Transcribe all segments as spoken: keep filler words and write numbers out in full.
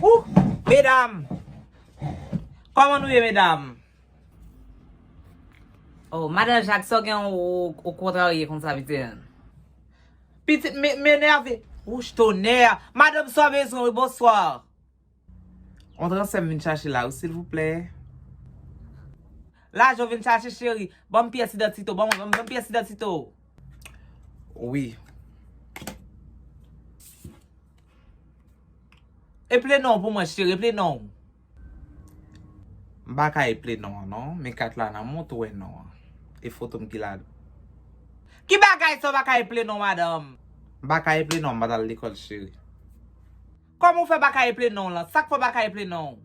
Ou, medam! Kòman nou ye, medam? Oh, madan Jak, sa w gen, ou, ou kontrarye konsa, pitit? Pitit, m, m enève. Wouch tonè! Madanm, sa w bezwen, wi, bonswa. On transfè m vin chache la, wi, silvouplè. Lajan w vin chache, cheri. Ban m pyès idantite w, ban m, ban m, ban m pyès idantite w. Wi. Eple non w pou mwen, cheri, eple non w. M pa ka eple non an, non. Men kat la nan men w, tou wè non an. E foto m ki la. Ki bagay sa w pa ka eple non, madanm? M pa ka eple non, m pa t al lekòl, cheri. Kòman w fè pa ka eple non w lan? Sa k fè w pa ka eple non w?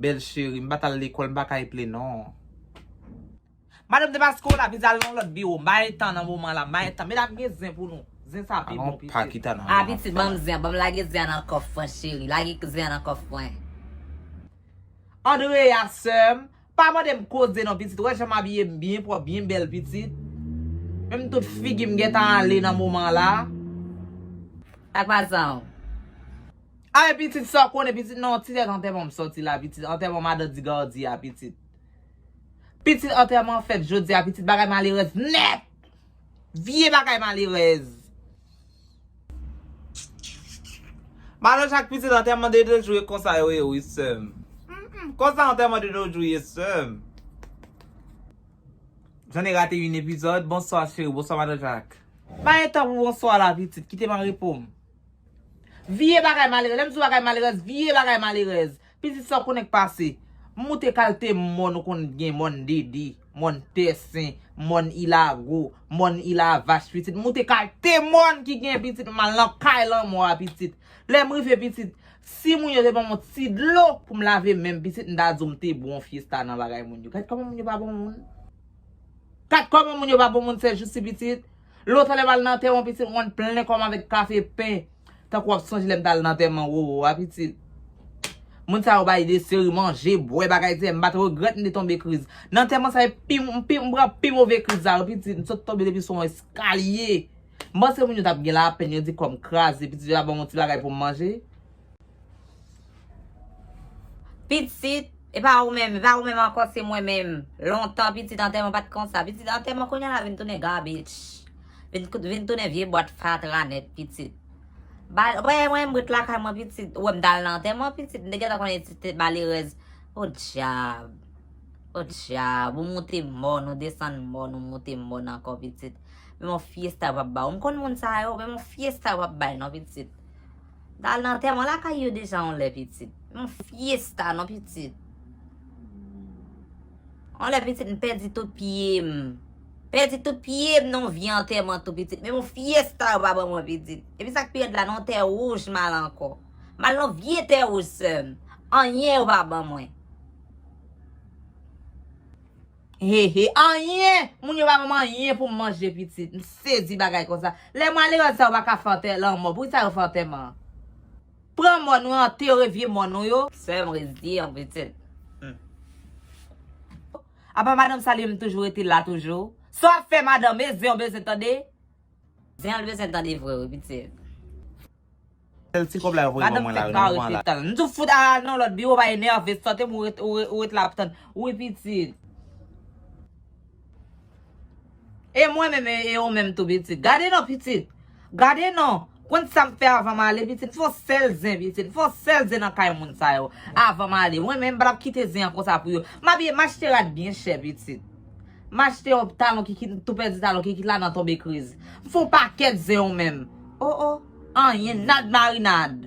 Bèl cheri, m pa t al lekòl, m pa ka eple non. Madanm, depaske w la, pitit, al nan yon lòt biwo. M pa gen tan nan moman la, m pa gen tan. Medam, gen zen pou nou. Zen sa pi bon, pitit. A, pitit, ban m zen, ban m lage zen an nan kòf mwen, cheri. Lage zen an nan kòf mwen. Andrea, sè m, pa mande m koze non, pitit. Wè jan m abiye, m byen pwòp, byen bèl, pitit. Menm tout figi m gentan ale nan moman la. Ak pa san w. Ay, pitit, sa w konnen, pitit, nan yon ti tèt antèman m sòti la, pitit. Antèman madan Digardi a, pitit. Pitit, antèman fèt jodi a, pitit, bagay malerèz nèt. Vye bagay malerèz. Madan Jak, pitit, antèman de de jou e konsa yo ye, wi, sè m. Mm, mm, konsa antèman de de jou ye, sè m. J'en ai raté une épisode. Bonswa, cheri. Bonswa, madan Jak. Pa gen tan pou bonswa la, pitit. Kite m an repo m. Vye bagay malerèz. Lè m di w bagay malerèz, vye bagay malerèz. Pitit, sa w konnen k pase? M moute kalte mòn, ou konn gen mòn Dede, mòn Tèsen, mòn Ilago, mòn Ilavach, pitit. M moute kalte mòn ki gen, pitit, m al nan kay lanmò a, pitit. Lè m rive, pitit, si moun yo te ban m yon ti dlo pou m lave men m, pitit, m ta di w m te bwè yon fyesta nan bagay moun yo. Gad kòman moun yo pa bon moun. Gad kòman moun yo pa bon moun sèjousi, pitit. Lontan lè m al nan antèman, pitit, mwen plen kò m avèk kafe pen. Tankou w ap sonje lè m t al nan antèman Roro a, pitit. Moun sa yo bay de seri manje, bwè, bagay, m pa t regrèt m te tonbe kriz. Nan antèman sa, e pi, m pi, m pran pi move kriz la, pitit. M sot tonbe depi sou yon eskalye. M panse moun yo t ap gen lapenn, yo di kò m kraze, pitit, yo pa ban m yon ti bagay pou m manje. Pitit, e pa ou menm, e pa ou menm ankò, se mwen menm. Lontan, pitit, antèman pa t konsa. Pitit, antèman kounye a la vin tounen garbage. Vin, vin tounen vye bwat fatra nèt, pitit. Ba, wè, mwen, m ret lakay mwen, pitit. Ou wè m t al nan antèman, pitit. M te gentan konnen ti tèt malerèz. O dyab. O dyab. Ou moute mòn, ou desann mòn, ou moute mòn ankò, pitit. Men yon fyesta yo p ap ba w. M konn moun sa yo, men yon fyesta yo p ap bay non, pitit. M t al nan antèman lakay yo deja yon lè, pitit. Men yon fyesta non, pitit. Yon lè, pitit, m pèdi tout pye m. Pèdi tout pye m nan yon vye antèman tou, pitit. Men yon fyesta yo pa ban mwen, pitit. Epi sa k pi rèd la, nan yon tè wouj m al ankò. M al nan yon vye tè wouj, sè m. Anyen yo pa ban mwen. He, he, anyen! Moun yo pa ban m anyen pou m manje, pitit. M sezi bagay konsa. Lè malerèz sa yo pa ka fè antè-, lanmò, poukisa yo fè antèman an? Pran mòn nou, antere vye mòn nou yo. Sè m, reziye w, pitit. Hmm. Apa madanm salye m toujou rete la toujou? Sa w ap fè, madanm? E zen w bezwen tande? Zen an l bezwen tande vre, wi, pitit. Sèl ti kòb la yo voye ban mwen la, wi, nan moman la. M di w fout al nan lòt biwo, pa enève, sante m ou ret, ou ret, ou ret la ap tann. Wi, pitit. E mwen menm, e, e ou menm tou, pitit. Gade non, pitit. Gade non. Konn sa m fè avan m ale, pitit. M fè yon sèl zen, pitit. M fè yon sèl zen nan kay moun sa yo. Avan m ale. Mwen menm, m pa t ap kite zen an konsa pou yo. M abiye, m achte rad byen chè, pitit. M achte yon talon ki, ki, tou pèdi talon ki, ki la nan tonbe kriz. M fè yon pakèt zen ou menm. O, o. Anyen, nad marinad.